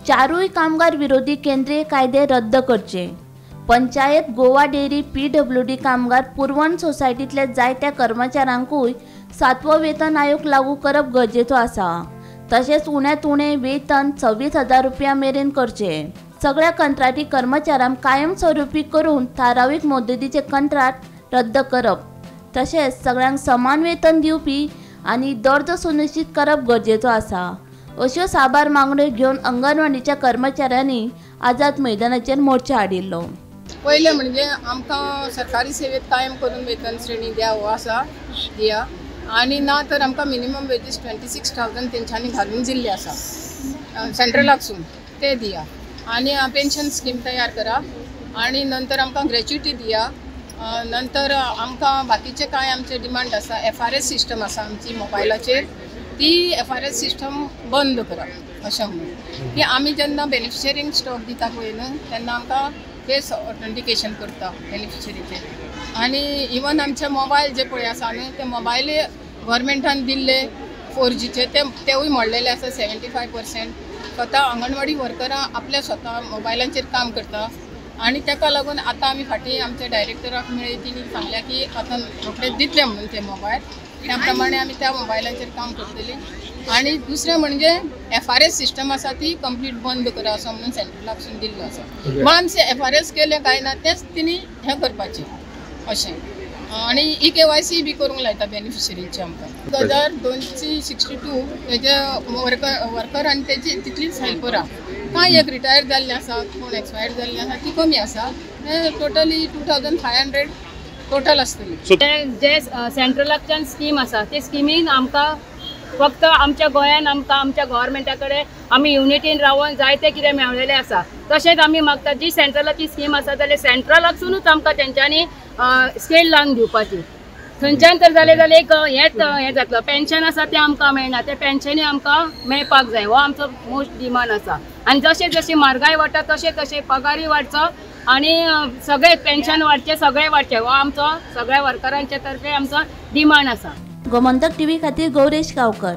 चारूय कामगार विरोधी केंद्रीय कायदे रद्द करचे। पंचायत गोवा डेअरी PWD कामगार पुरवण सोसायटींतल्या जायत्या कर्मचाऱ्यांकूय 7वो वेतन आयोग लागू करप गरजेचो आसा। तशेंच उण्यांत उणें वेतन 26,000 रुपया मेरेन करचे। सगळ्या कंत्राटी कर्मचाऱ्यांक कायमस्वरूपी करून थारावीक मुदतीचे कंत्राट रद्द करप, तशेंच सगळ्यांक समान वेतन दिवपी आनी दर्जो सुनिश्चित करप गरजेचो आसा। अश्यो साबार मागण्यो घेवन अंगणवाडीच्या कर्मचाऱ्यांनी आझाद मैदानाचेर मोर्चा हाडिल्लो। पयलें म्हणजे आमकां सरकारी सेवेत कायम करून वेतन श्रेणी द्या हो आसा दिया, आनी ना तर आमकां मिनिमम वेजीस 26,000 तेंच्यांनी घालून दिल्ली आसा सेंट्रलाकसून, ते दिया आनी पेन्शन स्कीम तयार करा आनी नंतर आमकां ग्रॅच्युटी दिया। नंतर आमकां बाकीचे कांय आमचे डिमांड आसा, FRS system आसा आमची मोबायलाचेर, ती FRS system बंद करा अशें म्हणून की आमी जेन्ना बेनिफिशरींक स्टॉक दिता पळय न्हू तेन्ना आमकां फेस ऑथेंटिकेशन करता बेनिफिशरीचें, आनी इवन आमचे मोबायल जे पळय आसा न्हू ते मोबायल गव्हर्मेंटान दिल्ले 4Gचे तेवूय मोडलेले आसा 75%। स्वता अंगणवाडी वर्करां आपल्या स्वता मोबायलांचेर काम करता आनी ताका लागून आतां आमी फाटीं आमच्या डायरेक्टराक मेळ्ळी, तिणी सांगल्या की आतां रोखडेच दितले म्हणून ते मोबायल, त्या प्रमाणे आमी त्या मोबायलांचेर काम करतली। आनी दुसरें म्हणजे FRS system आसा ती कंप्लीट बंद करा असो म्हणून सेंट्रलाकसून दिल्लो आसा। वन्स FRS केलें काय ना तेंच तिणी हें करपाचें अशें, आनी EKYC बी करूंक लायता बेनिफिशरींचे आमकां। 2262 तेजे वर्कर आनी तेजी तितलीच हेल्परां, कांय एक रिटायर जाल्ले आसा, कोण एक्सपायर जाल्ले आसा, ती कमी आसा। टोटली 2500 टोटल आसतली। जे सेंट्रलाकच्यान स्कीम आसा ते स्किमीन आमकां फक्त आमच्या गोंयान आमकां आमच्या गव्हर्मेंटा कडेन आमी युनिटीन रावन जायते कितें मेळलेलें आसा। तशेंच आमी मागता जी सेंट्रलाची स्कीम आसा जाल्यार सेंट्रलाकसूनच आमकां तेंच्यांनी स्केल लावन दिवपाची। थंयच्यान तर जालें जाल्यार एक हेंच हें जातलो, पेन्शन आसा तें आमकां मेळना, तें पेन्शनूय आमकां मेळपाक जाय, हो आमचो मोस्ट डिमांड आसा। आनी जशें जशें म्हारगाय वाडटा तशें तशें पगारूय वाडचो आनी सगळें पेन्शन वाडचें, सगळें वाडचें, हो आमचो सगळ्या वर्करांचे तर्फे आमचो डिमांड आसा। गोमंतक टीव्ही खातीर गौरेश गांवकर।